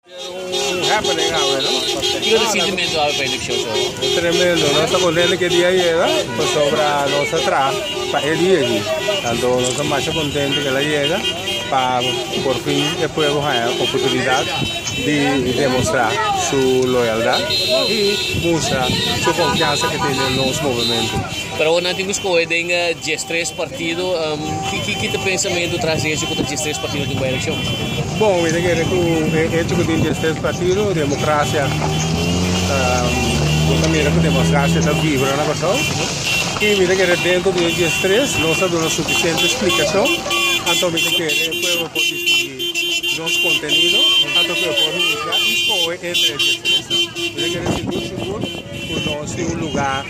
Un happening awe, no? Kiko ta sintimentu awe pa elekshon, señor? Tremendo. Nos ta kontentu ku e dia a yega, pasobra nos a traha pa e dia aki. Anto nos ta masha kontentu ku el a yega pa por fin e pueblo haña oportunidat di demostrá su loyaldat i mustra su konfiansa ku tin den nos movementu. Pero awor nan tin ku skohe den diestres partido. Ki ta pensamentu tras di hecho ku ta diestres partido tin bai elekshon? Bon, mi ta kere ku e hecho ku tin diestres partido, demokrasia, bo ta mira ku demokrasia ta vibra na Kòrsou. I mi ta kere dentro di e diestres nos a duna sufisiente splikashon, anto mi ta kere e pueblo por distinguí nos kontenido, anto ku e por husga i skohe entre e diestresnan. Mi ta kere sigur sigur. Ku nos tin un lugá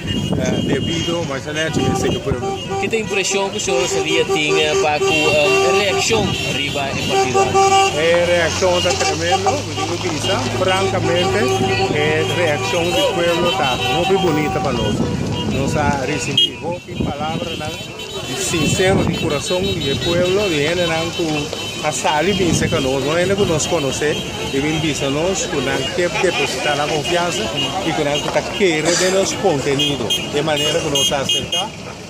debido masha nechi den seke pueblo. Ki ta impreshon ku señor Rosalia tin pa ku e reakshon riba e partido aki? E reakshon ta tremendo, mi tin ku bisa. Frankamente e reakshon di pueblo ta hopi bunita pa nos. Nos a risibí hopi palabranan di sinsero di kurason di e pueblo, di hendenan ku a sali bin serka nos, no hende ku nos konosé. E bin bisa nos ku nan ke depositá nan konfiansa i ku nan ta kere den nos kontenido. E manera ku nos a aserká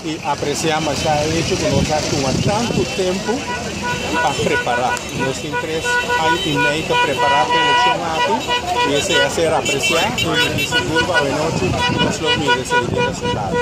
i apresiá mashá e hecho ku nos a tuma tantu tempu pa prepará. Nos tin tres aña i mei ta prepará pa e elekshon aki i esei a ser apresiá i mi tin sigur ku awenochi nos lo mira esei den resultado.